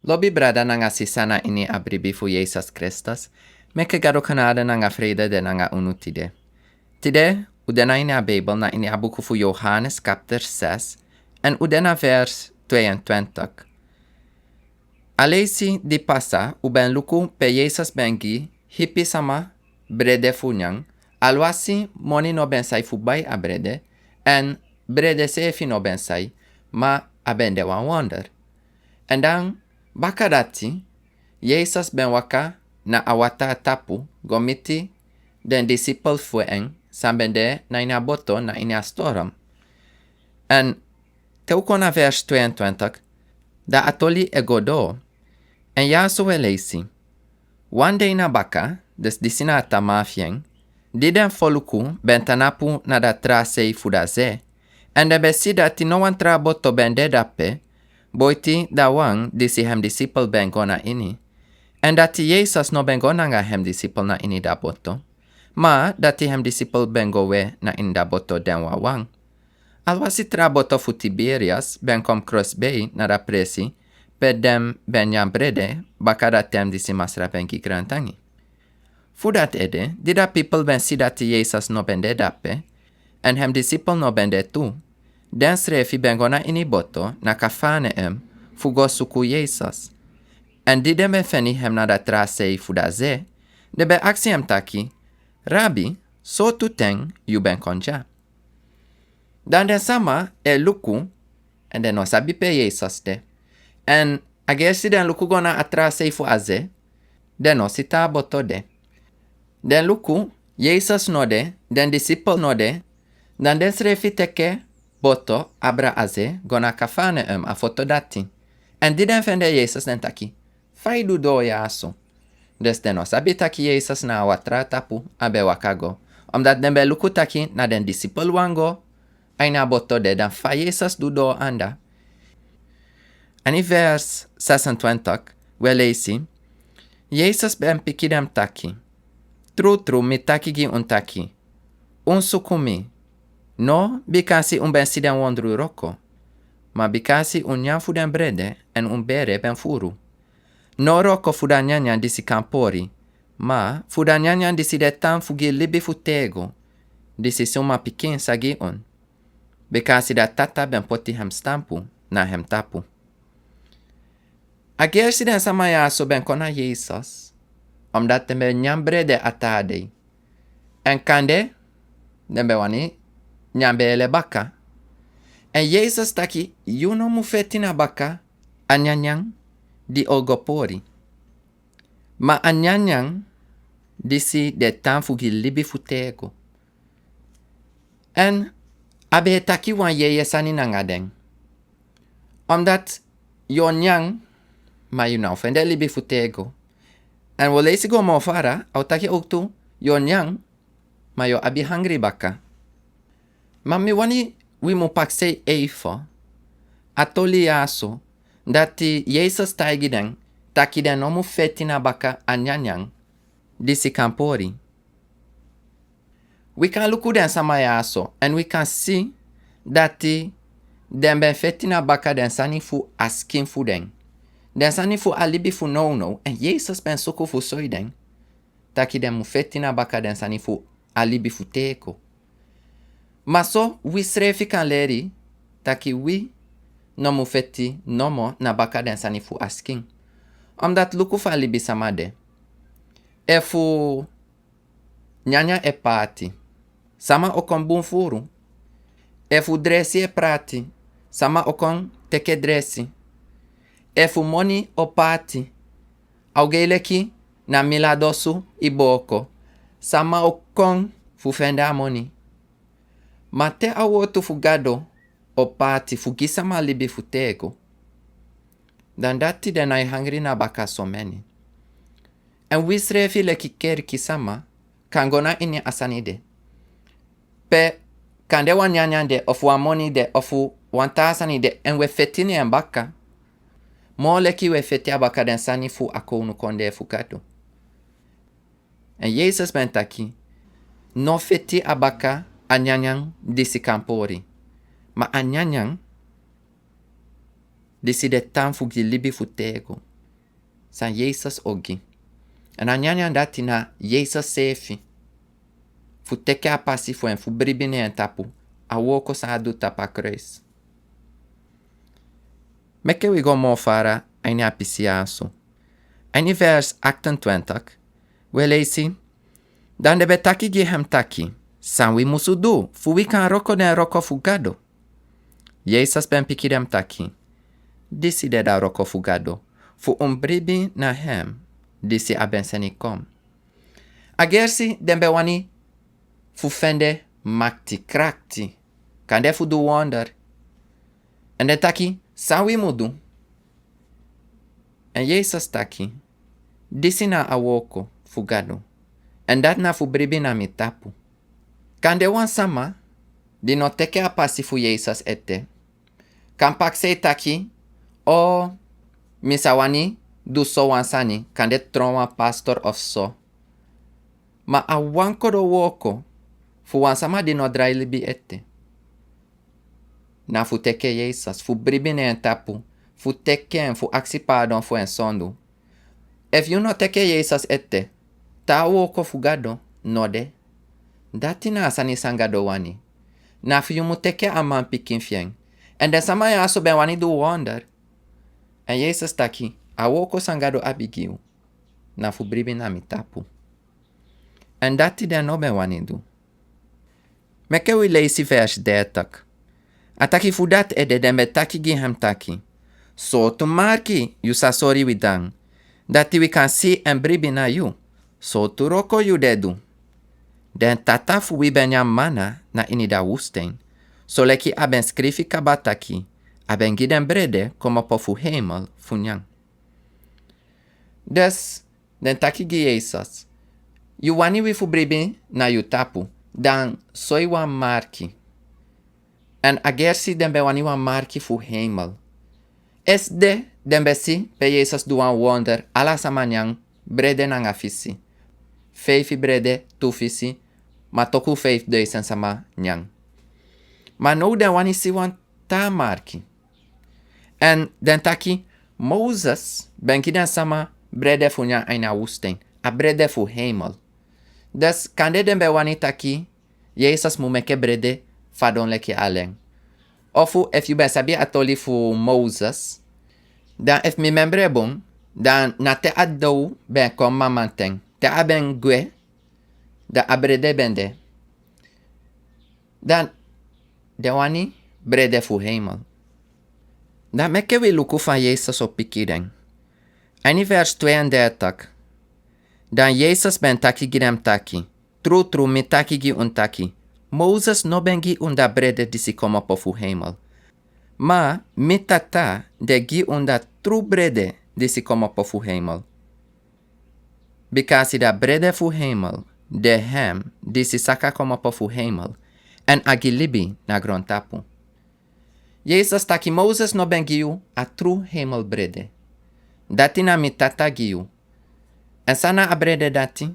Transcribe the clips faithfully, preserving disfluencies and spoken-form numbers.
Lobi brada nanga sisa na ini a bribi fu Yesus Kristus, meke Gado genade nanga vrede de nanga unu tide. Tide, u de na ini a Bijbel na ini a buku fu Johannes kapitel zes, en u de na vers tweeëntwintig. A leisi di pasa, u ben luku pe Yesus ben gi hipi sama brede fu nyan, alwasi moni no ben sai fu bai a brede, en brede sefi no ben sai, ma a ben de wan wonder. En dan, baka dati, Yesus ben waka na a wata tapu go miti den disipel fu en san ben de na ini a boto na ini a storm. En te u kon na vers tweeëntwintig, dan a toli e go doo. En ya so we leisi. Wan dei na baka, dus disi na a tamaa fi en, di den foluku ben tanapu na da tra sei fu da ze, en den ben si dati no wan tra boto ben de dape, boiti da wan disi hem disipel ben go na ini. En dati Yesus no ben go nanga hem disipel na ini da boto, ma dati hem disipel ben go we na ini da boto den wawan. Alwasi tra boto fu Tiberias ben kon krosbei na da presi pe den ben nyan brede, baka dati hem disi Masra ben gi grantangi. Fu dati ede, di da pipel ben si dati Yesus no ben de dape, en hem disipel no ben de tu, den srefi ben go na ini boto na Kafarnaum fu go suku Yesus. En di den ben feni hem na da tra sei fu da ze, den ben aksi hem taki: "Rabi, sortu ten yu ben kon dya?" Dan den sama e luku, en den no sabi pe Yesus de. En a gersi den luku go na a tra sei fu a ze, den no si taa boto de. Den luku, Yesus no de, den disipel no de, dan den srefi teke boto, abra a ze, go na Kafarnaum, a foto dati. En di den fende Yesus den taki: "Fa i du doo ya so?" Dus den no sabi taki Yesus na a watra tapu a ben waka go, omdat den ben luku taki na den disipel wan go a ini a boto de, dan fa Yesus du doo anda? Ini vers zesentwintig we leisi: Yesus ben piki den taki: "Trutru mi taki gi un taki, un suku mi, no bikasi un ben si den wondru wroko, ma bikasi un nyan fu den brede en un bere ben furu. No wroko fu da nyanyan disi kan pori, ma fu da nyanyan disi de tan fu gi libi fu tego, disi Suma Pikin sa gi un. Bikasi da Tata ben poti hem stampu na hem tapu." A gersi den sama ya so ben kon na Yesus, omdat den ben nyan brede a taa dei. En kande den ben wani nyan beele baka. En Yesus taki: "Yu no mu feti na baka a nyanyan di o go pori, ma a nyanyan disi de tan fu gi libi fu tego." En a ben e taki wan yeye sani nanga den. Omdat yu o nyan, ma yu no o fende libi fu tego. En wi o leisi go moo fara, a o taki owktu, yu o nyan, ma yu o abi hangri baka. Ma mi wani wi mu pakisei even a toli ya so, dati Yesus taigi den taki den no mu feti na baka a nyanyan disi kan pori. Wi kan luku den sama ya so, en wi kan si dati den ben feti na baka den sani fu a skin fu den, den sani fu a libi fu nownow, en Yesus ben suku fu soi den taki den mu feti na baka den sani fu a libi fu tego. Ma so wi srefi kan leri taki wi no mu feti nomo na baka den sani fu a skin. Omdat luku fa libisama de. Efu nyanyan e paati, sama o kon bun furu. Efu dresi e paati, sama o kon teke dresi. Efu moni o paati, a o gei leki na miladosu i booko, sama o kon fu fende a moni. Ma te a wortu fu Gado o paati fu gi sama libi fu tego, dan dati den nai hangri na baka someni. En wi srefi leki kerki sama kan go na ini a sani de, pe kande wan nyanyan de, of wan moni de, of wan taa sani de, en wi e feti na en baka moo leki wi e feti a baka den sani fu a kownu kondee fu Gado. En Yesus ben taki: "No feti a baka a nyanyan disi kan pori, ma a nyanyan disi de tan fu gi libi fu tego." san Yesus o gi. Èn a nyanyan dati na Yesus seefi, fu teki a pasi fu en, fu bribi na en tapu, a wooko san a du tapu a kruis. Meke wi go moo fara a ini a pisi ya so. A ini vers achtentwintig, wi e leisi: Dan den be taki gi hem taki: San wi musu du fu wi kan wroko den wroko fu Gado? Yesus ben piki den taki: Disi de da wroko fu Gado, fu un bribi na hem disi a ben seni kon. A gersi den be wani fu fende makti, krakti, kande fu du wonder. Èn den taki: San wi mu du? Èn Yesus taki: Disi na a wooko fu Gado, èn dati na fu bribi na mi tapu. Kande wan sama di no teke a pasi fu Yesus ete kan paksei taki: O, mi sa wani du so wan sani, kande tron wan pastor of so. Ma a wan kodo wooko fu wan sama di no drai libi ete na fu teke Yesus, fu bribi na en tapu, fu teke en, fu aksi pardon fu en sondu. Efu yu no teke Yesus ete, taa wooko fu Gado no de. Dati na a sani san Gado wani. Na fu yu mu teke a manpikin fi en. Èn den sama ya so ben wani du wonder. Èn Yesus taki: A wooko san Gado abi gi yu na fu bribi na mi tapu. Èn dati den no ben wani du. Meke wi leisi vers dertig. A taki: Fu dati ede den be taki gi hem taki: Sortu marki yu sa sori wi dan, dati wi kan si èn bribi na yu? Sortu wroko yu de du? Den tata fu wi ben nyan mana na ini da woestijn, soleki a ben skrifi kaba taki a ben gi den brede komopo fu hemel fu nyan. Dus den taki gi Yesus: Yu wani wi fu bribi na yu tapu, dan soi wan marki. Èn a gersi den be wani wan marki fu hemel. Esde den be si pe Yesus du wan wonder, ala sama nyan brede nanga fisi. Feifi brede, tu fisi, ma toku feifi duisen sama nyan. Ma now den wani si wan taa marki. Èn den taki: Moses ben gi den sama brede fu nyan a ini a woestijn, a brede fu hemel. Dus kande den be wani taki Yesus mu meke brede fadon leki alen. Ofu efu yu ben sabi a toli fu Moses, dan efu mi memre bun, dan na te a dow ben kon mamanten, te a ben gwe, dan a brede ben de. Dan den wani brede fu hemel. Dan meke wi luku fa Yesus o piki den. A ini vers tweeëndertig. Dan Yesus ben taki gi den taki: Trutru mi taki gi un taki, Moses no ben gi un da brede disi komopo fu hemel. Ma mi Tata de gi un da tru brede disi komopo fu hemel. Bikasi da brede fu hemel de hem disi saka komopo fu hemel, èn a gi libi na grontapu. Yesus taki: Moses no ben gi yu a tru hemel brede. Dati na mi Tata gi yu. Èn san na a brede dati?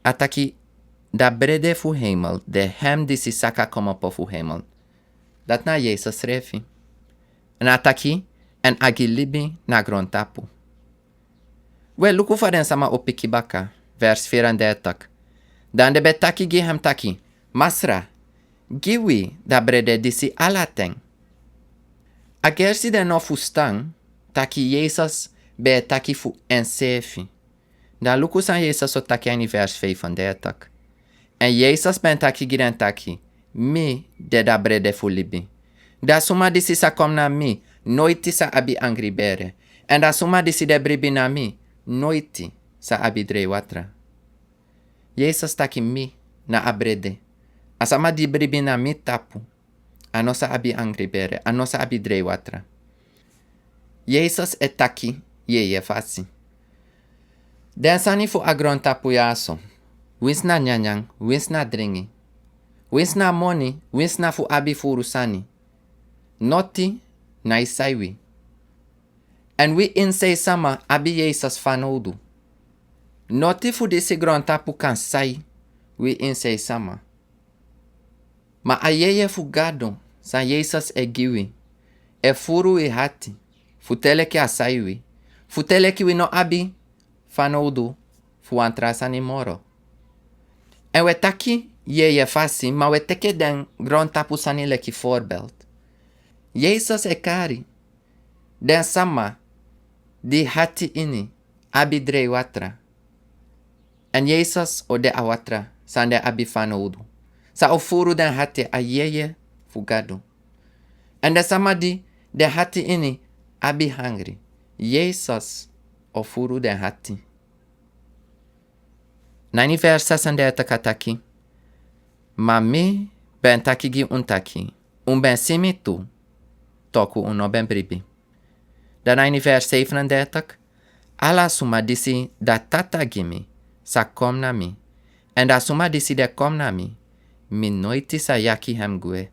A taki: Da brede fu hemel de hem disi saka komopo fu hemel. Dati na Yesus srefi. Èn a taki: Èn a gi libi na grontapu. We, luku fa den sama o piki baka, vers vierendertig. Dan den be taki gi hem taki: Masra, gi wi da brede disi ala ten. A gersi den no fustan taki Yesus be e taki fu enseefi. Dan luku san Yesus o taki a ini vers vijfendertig. Èn Yesus ben taki gi den taki: Mi de da brede fu libi. Da suma disi sa kon na mi, noiti sa abi angri bere. Èn da suma disi de bribi na mi, noiti sa abi dreiwatra. Yesus taki: Mi na a brede. A sama di bribi na mi tapu, a no sa abi angri bere, a no sa abi dreiwatra. Yesus e taki yeye fasi. Den sani fu a grontapu ya so, winsi na nyanyan, winsi na dringi, winsi na moni, winsi na fu abi furu sani, noti nái sai wi. Èn wi insei sama abi Yesus fanowdu. Noti fu disi grontapu kan sai wi insei sama. Ma a yeye fu Gado san Yesus e gi wi, e furu wi ati, fu te leki a sai wi, Fu te leki wi no abi fanowdu fu wan tra sani moro. Èn wi e taki yeye fasi, ma wi e teki den grontapu sani leki voorbeeld. Yesus e kari den sama di hati ini abi drei watra. Èn Yesus o de a watra san den abi fanowdu. San o furu den hati a yeye fu Gado. Èn den sama di den hati ini abi hangri. Yesus o furu den hati. Na ini vers zesendertig a taki: Ma mi ben taki gi un taki, un ben si mi tu, toku un no ben bribi. Dan na ini vers zevenendertig: Ala suma disi da Tata gi mi, sa kon na mi. Èn da suma disi de kon na mi, mi noiti sa yaki hem gwe.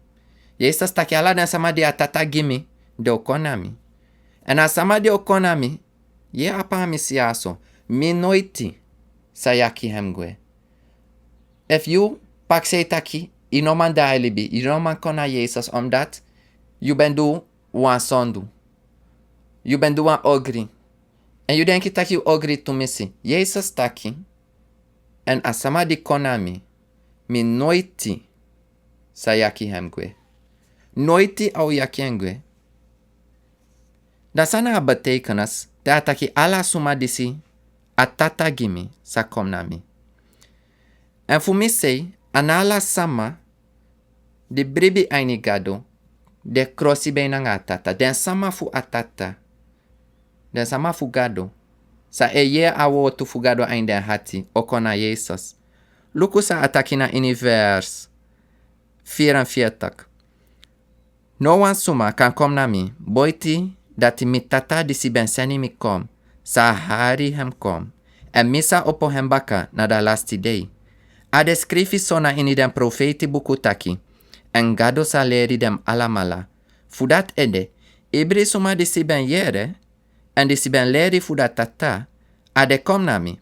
Yesus taki: Ala den sama di a Tata gi mi, den o kon na mi. Èn a sama di o kon na mi, ye a pamisi ya so, mi noiti sa yaki hem gwe. Efu yu pakisei taki yu no man daai libi, yu no man kon na Yesus, omdat yu ben du wan sondu, yu ben du wan ogri, èn yu denki taki yu ogri tumisi, Yesus taki: Èn a sama di kon na mi, mi noiti sa yaki hem gwe. Noiti a o yaki hem gwe. Dan san na a betekenis te a taki: Ala suma disi a Tata gi mi, sa kon na mi? Èn fu mi sei, a no ala sama di bribi a ini Gado, den krosi ben nanga a Tata. Den sama fu a Tata, den sama fu Gado, san e yere a wortu fu Gado a ini den hati, o kon na Yesus. Luku san a taki na ini vers vierenveertig: No wan suma kan kon na mi, boiti dati mi Tata disi ben seni mi kon, sa hari hem kon, èn mi sa opo hem baka na da lasti dei. A de skrifi so na ini den profeiti buku taki: Èn Gado sa leri den alamala. Fu dati ede, ibri suma disi ben yere, èn disi ben leri fu da Tata, a de kon na mi.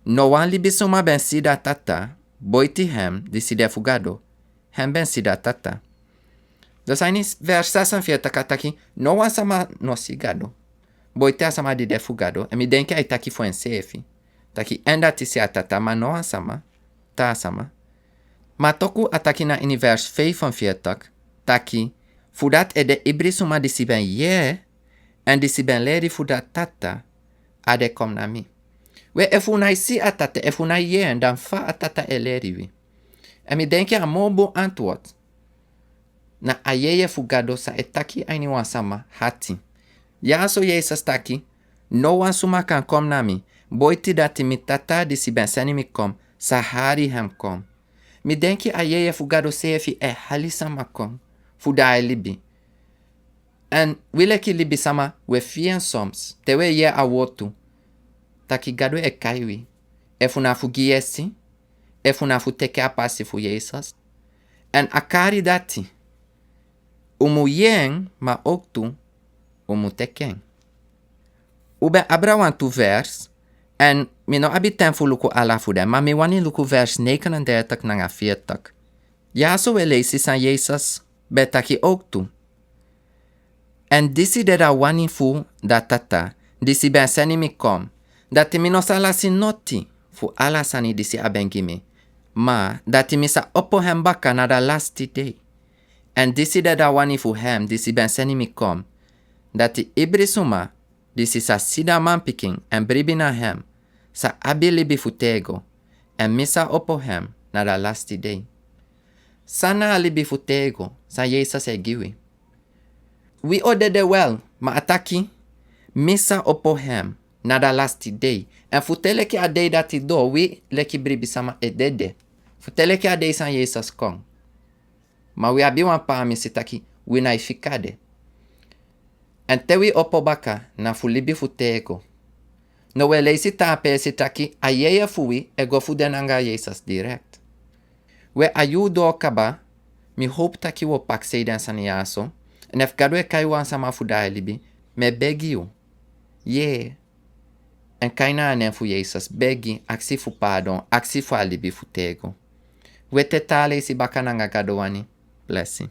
No wan libisuma ben si da Tata, boiti hem disi de fu Gado, hem ben si da Tata. Dus a ini vers zesenveertig a taki: No wan sama no si Gado, boiti a sama di de fu Gado. Èn mi denki a e taki fu enseefi, taki en dati si a Tata, ma no wan sama, taa sama. Ma toku a taki na ini vers vijfenveertig taki: Fu dati ede, ibri suma disi ben yere, èn disi ben leri fu da Tata, a de kon na mi. We, efu un nai si a Tata, efu un nai yere en, dan fa a Tata e leri wi? Èn mi denki a moo bun antwoord na a yeye fu Gado san e taki a ini wan sama hati. Ya so Yesus taki: No wan suma kan kon na mi, boiti dati mi Tata disi ben seni mi kon, sa hari hem kon. Mi denki a yeye fu Gado seefi e hali sama kon fu daai libi. Èn wi leki libisama, we fii en soms te we yere a wortu taki Gado e kai wi, efu na fu gi yesi, efu na fu teki a pasi fu Yesus. Èn a kari dati, un mu yere en, ma owktu un mu teki en. Un ben abra wantu vers, èn mi no abi ten fu luku ala fu den, ma mi wani luku vers negenendertig nanga veertig. Ya so we leisi san Yesus ben taki owktu: Èn disi de da wani fu da Tata disi ben seni mi kon, dati mi no sa lasi noti fu ala sani disi a ben gi mi, ma dati mi sa opo hem baka na da lasti dei. Èn disi de da wani fu hem disi ben seni mi kon, dati ibri suma disi sa si da Manpikin èn bribi na hem, sa abi libi fu tego, èn mi sa opo hem na da lasti dei. San na a libi fu tego san Yesus e gi wi? Wi o dede wel, ma a taki: Mi sa opo hem na da lasti dei. Èn fu te leki a dei dati doo, wi leki bribisama e dede. Fu te leki a dei san Yesus kon. Ma wi abi wan pamisi taki wi nai fika de. Èn te wi opo baka na fu libi fu tego. No we leisi tan a peesi taki a yeye fu wi e go fu de nanga Yesus direkt. We, a yuu doo kaba, mi howpu taki wi o pakisei den sani ya so. Èn efu Gado e kai wan sama fu daai libi, mi e begi yu, yere, èn kai na a nen fu Yesus, begi, aksi fu paadon, aksi fu a libi fu tego. Wi e tan a leisi baka nanga Gado wani blesi.